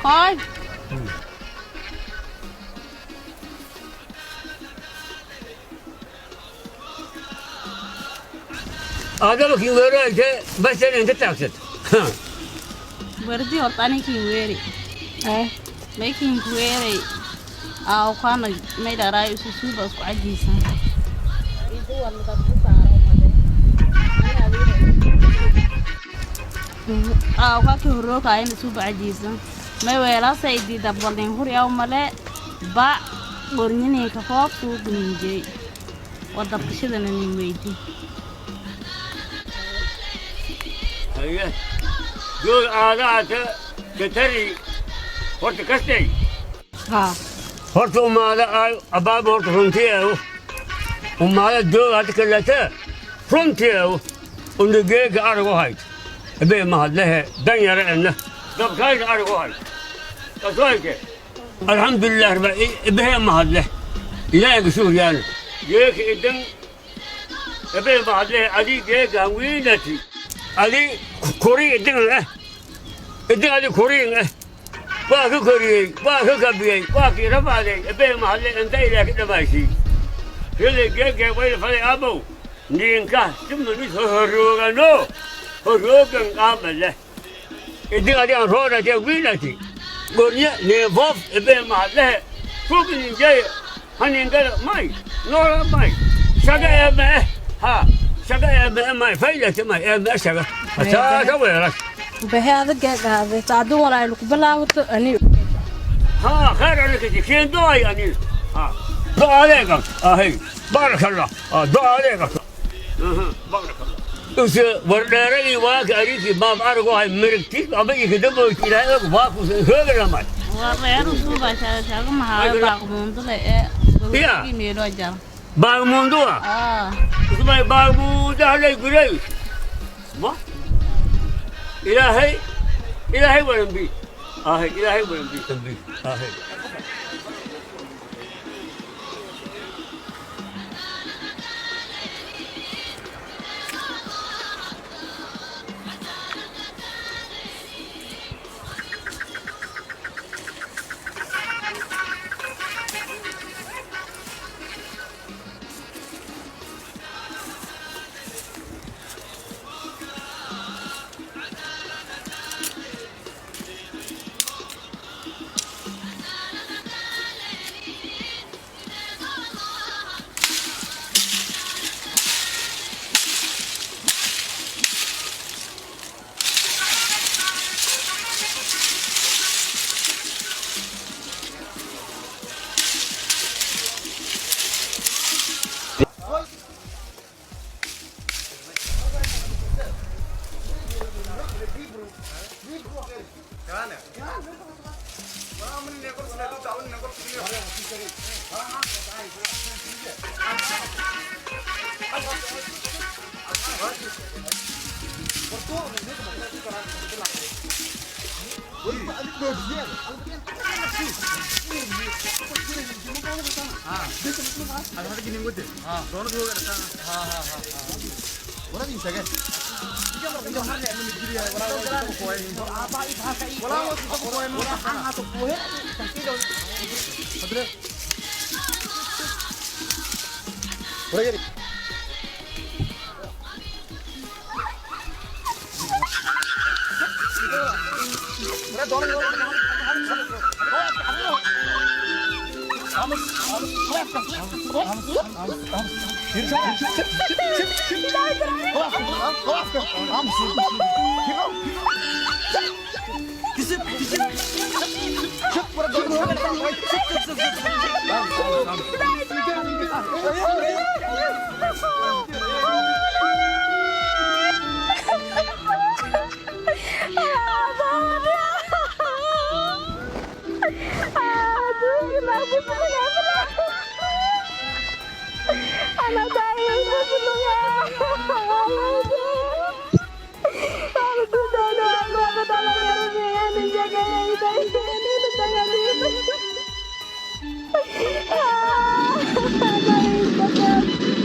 Hooy. Aadaba kii weero inte basen inta taagsat. Wardi horta aninkii weeri. Maykiin ku weeray aaw kaana may dharaayo isu suuba isku cajiisan. Aaw kaakii horookaayana suuba cajiisan. May weelaasa idii dabbalin huryaw male ba qornininka foof suuq ninjey oo dabkashadana nin weydi. Haye doog aadaata katari horta kastay. Haa. Horta umaada ay abaaba horta runtii eew umaada doog hada kalata runtii eew undageega aragu hayd ebee mahadlehe dan yara enna dabkayda aragu hayd kasoyke alxamdulilah rabbi ebehee mahadleh ilaahayga shukryaana geeka idan ebee mahadlehe adi geeka hanwiinati adi kori idan eh idan adi koriin eh waa ka koriyey, waa ka kabiyey, waa kii rafaaday. Ebee mahadle inta ilaah ka dhamaysay hele geege wayla falay abow ninka simanis horroogano horroogan qaama leh idin adi aan roonate wiinati gornya neefoof ebee mahadlehe suuqininjeye haninkada may noola may shaga eeme eh ha shaga eeme eh may faylate may eeme eh shaga hasaasa weeras. Bahe adag qaaday saadu walaa lagu bilaabato ani. ها خير عليك كين دعاء يعني ها دعاء عليك اهي بارك الله دعاء عليك بارك الله وس ورداري واك اريكي ما ارغو هاي مركتي ابي كدبو الى واك هوغ ما. Waa reer suuba shaga shaga mahaayo baaqmuundada ee Ya. gurigii meeloo jara. باغموندوا. Aa. اسمعي باغموندا علي قريش ما الهي الهي ولنبي اهي الهي ولنبي اهي.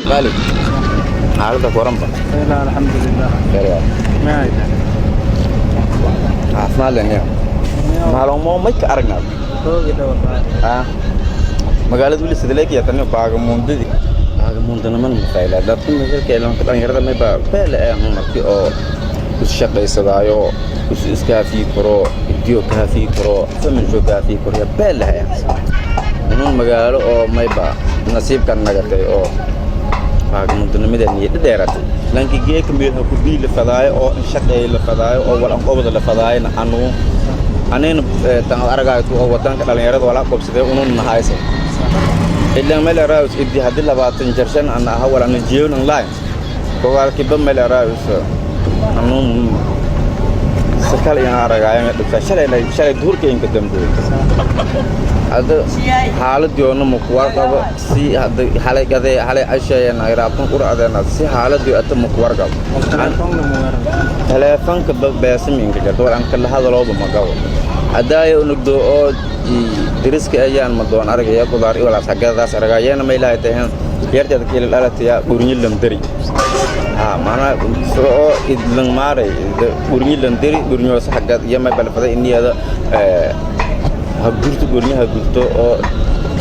Qaalib, xaaladda ku waranba? لا، الحمد لله. Khayr. ما هي. Caafimaad leh niyo. Maalmo may ka aragnaa ah magaalada weli sidaleekiya tani baagamuundadii baagamuundanaman mafayla dadka magaalka ilanka dhalinyarada may baa beele eh markii oo is shaqaysadaayo is iskaafii karo idiyo kaafii karo familsho kaafii karo ya beele eh unun magaalo oo may baa nasiibkan nagatay oo baagamuundanimadeed niyad dheeratay lanki geeka meel ha ku bii la fadaayo oo in shaqeey la fadaayo oo wal anqobada la fadaayona anugu anayna tan aragaayo oo wadanka dhalinyarada wala qabsaday unun nahaysa ilaa meel raayus iddi hadii 20 jarshan ana aha wala ana jeeyon online gogaalkiiba meel raayus anun sakal in aragaayo dhibta shalay shalay duurka inka dambeeyay hadda xaaladii ma ku warqabo si hadda xalay gaday xalay casheeyeen ay raabtan quracdeena si xaaladii ata ma ku warqabo teleefanka beesamiinka jarto war aan kala hadalooba ma qabo hadaayo unugdo oo deriska ayaan ma doon aragaya qudaar iyo walaas xaggadaas aragayana ma ilaahay tahay yarteeda kiila dhalataya gurnyi lamdari ha maana soo idlan maaray gurnyi lamdari gurnyoos xaggad iyo ma balfaday iniyada ha gurto gurnyaha gurto oo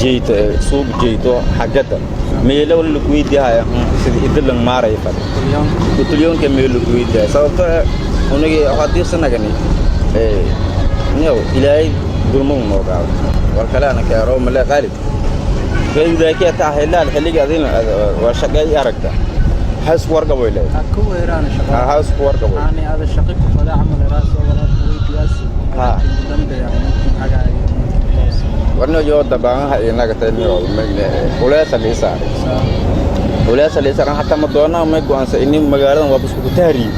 jeeyto suuq jeeyto xaggada meelo wala lagu weydiihaya sida idlan maaray fad kutulyoonka meel lagu weydiihaya sababtoo unagi haddii sanagani niyow ilaahay dulmo noo qaado war kale ana kaaro male qaalib gaydaakii taa hilaal xilliga adina waa shaqay aragta has warqabo ilaa ku weeraan shaqo has warqabo ani ada shaqo ku fada amal raas oo wala weydiyaasi ha dambeeya xagaayo warno yo dabaanaha inaga tay niyow magne uleesa liisa uleesa liisa hatta ma doona ma go'aansa in magaaladan waa busku taariib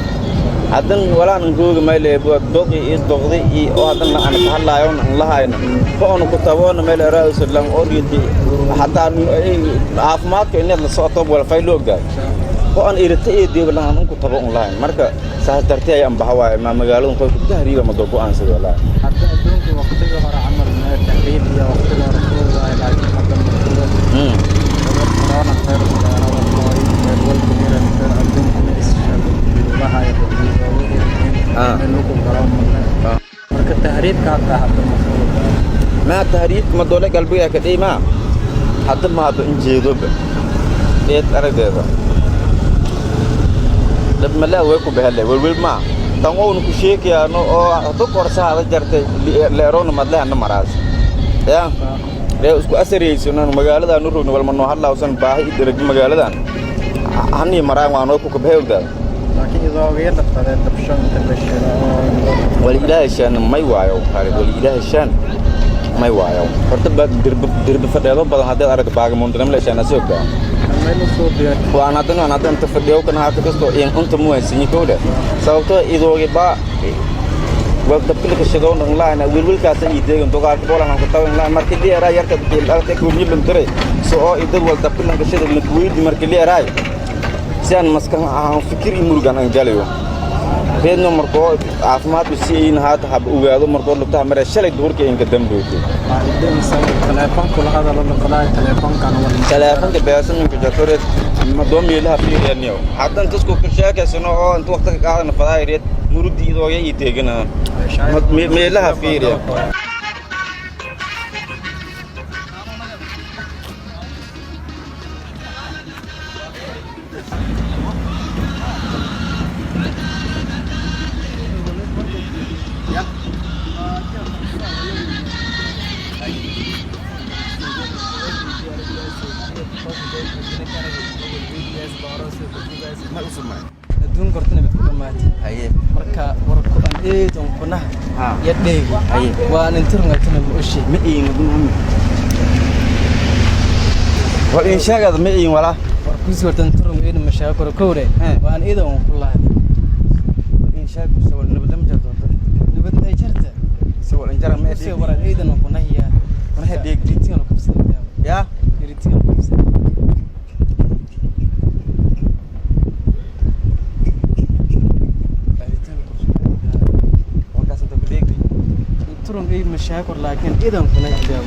haddan walaan rooga meel waa doqi iyo doqdi iyo oo haddan aan ka hadlaayo aan lahayna qoon ku taboona meel raayus lan oriyati hatta caafimaadka inaad la socoto wala faylo ogdaay qoon irita iyo deeb lan ku tabo on lahayn marka saas dartee ayaan baxa waaye ma magaaladan qoy ku tahriiba ma doo go'aansa walaa hadda adduunka waqtiga hore camal ma tahriib iyo waqtiga hore fudud ay laakiin hadda ma fudud corona virus meel walba hiran fir adduunka ma is marka tahriibka hadda hadda ma fudud ma tahriibka ma doole qalbiga ka dhiima hadda ma hadda in jeedoba eed aragdeeda dad malaa way ku bahalay welwel ma tan oonu ku sheekayaano oo hadda korsaada jartay leeroona madlehana maraas ya ree isku asaraysanan magaaladaanu rogno walma noo hadlaawsan baahi i dherag magaaladan hanii maraan waa noo ku kabahay ogdaada laakiin idoogayo dhaqadee dabsho inta la shiro wal ilaahay shaan may waayo qaalid wal ilaahay shaan may waayo horta ba dirba dirba fadheedo badan haddaad aragto baagamuundinam la shaan asi ogdaa meel u soo diyaar waan haddan waan haddan inta fadhiyo kan haata kasto in inta muwaansinyi kowdhe sababtoo idoogi baa waa dabkila ka shidoon lahayna wilwilkaasa ii deegan dogaalka boolan aan ku tawan lahayn markii lieraa yarka aragtay guryilan diray so oo idad wal dabkilan ka shida lakuweydi markii lieraay si aan maskax ahaan fikir iyo murugan aan galayo reedno markoo caafimaadku si ayn haata hab ogaado markoo lugtaha mare shalay duhurka inka damboytay teleefanka beesaminka jartoreed madoo meelaha fiiriyaniyow haddan tasku ka sheekaysano oo inta waqti ka qaadana fadaay reed murudi idooya ii teegana meelaha fiiriya adduunka horta nabad ku dhamaatay haye marka warku aan eed on kunaha Ha. iyo dheegi Haye. waan intirngatana ma oshi ma iin wal in sheegada ma iin walaa war kusi horta intirung eed ma sheego karo kowre He. waan eed on ku lahaday wal in sheeg sawal nabad ma jarto nabadnay jarta sawal in jaran ma use waran eedan on kunahiya Kunaha dheeg. iritinga kubsada ya iritinga kubsada iritinga kubsada warkaas inta ku dheegdi intirung eed ma sheego karo laakiin eedan kunahiya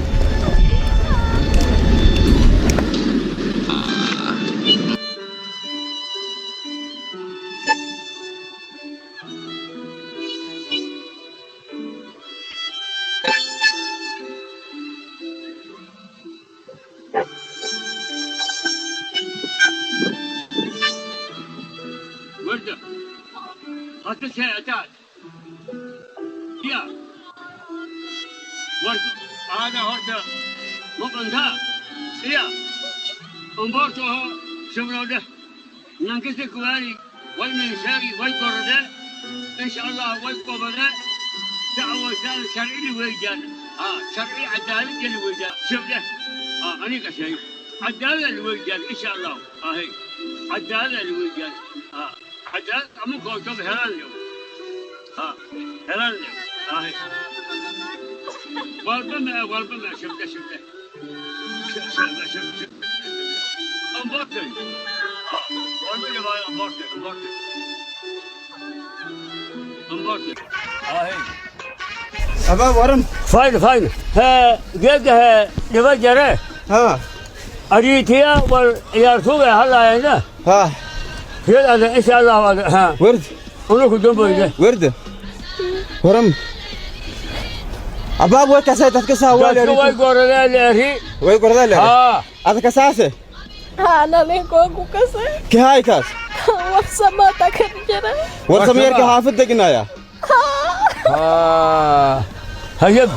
هتسهل يا ورد هذا هرد مقندا يا أمبارته شبراده نانكس كواري والمنشاري والقردة إن شاء الله والقبرة دعوة شرعي الويجان شرعي عدالة الويجان شبله أنا كشيء عدالة الويجان إن شاء الله هي عدالة الويجان عدالة أمك وطب هلال اليوم هلال اليوم هي والبما والبما شبله شبله شبله شبله أمبارتي والبما أمبارتي أمبارتي أمبارتي هي Abaab waran. فاين فاين ها جدها نفجره Ha. أريتيا واليارتوبة هلا هنا Ha. هذا إن شاء الله ها Word. ونكو دنبو Word. Waran. Abaab way kasay dadka saa waa dadka way goradeen leeri Way gordaa leeyahay. haa Ada kasaase. Ana ninkoogu kasay Kahay kaas. warsamata kan jira War sameerka xaafad degnaya. haa hayab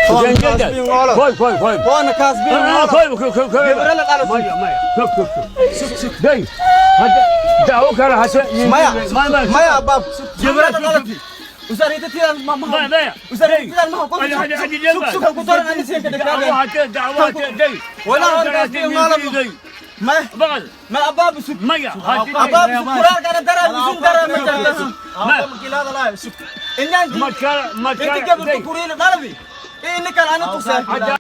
كوي كوي كوي Waana kaas biin. كوي كوي كوي كوي Gabriel Alas. مايا مايا شوف شوف شوف شوف دي هذا دعوك على حسن Maya. ما Maya abaab. Jibril Usariitatidan ma ma. ما ما Usariitatidan ma أنا هذا هذا Sug ku doran ani seen ka dhigtaa. دعوات دي Wala kaas biin maalam. Ma بعد ma abaab sug. مايا Abaab sug quraar kana dara bisun dara ma jarta sug. ما Inaan ما كان ما inta كان gabar kuriin dalabi. In kan ana tusaa.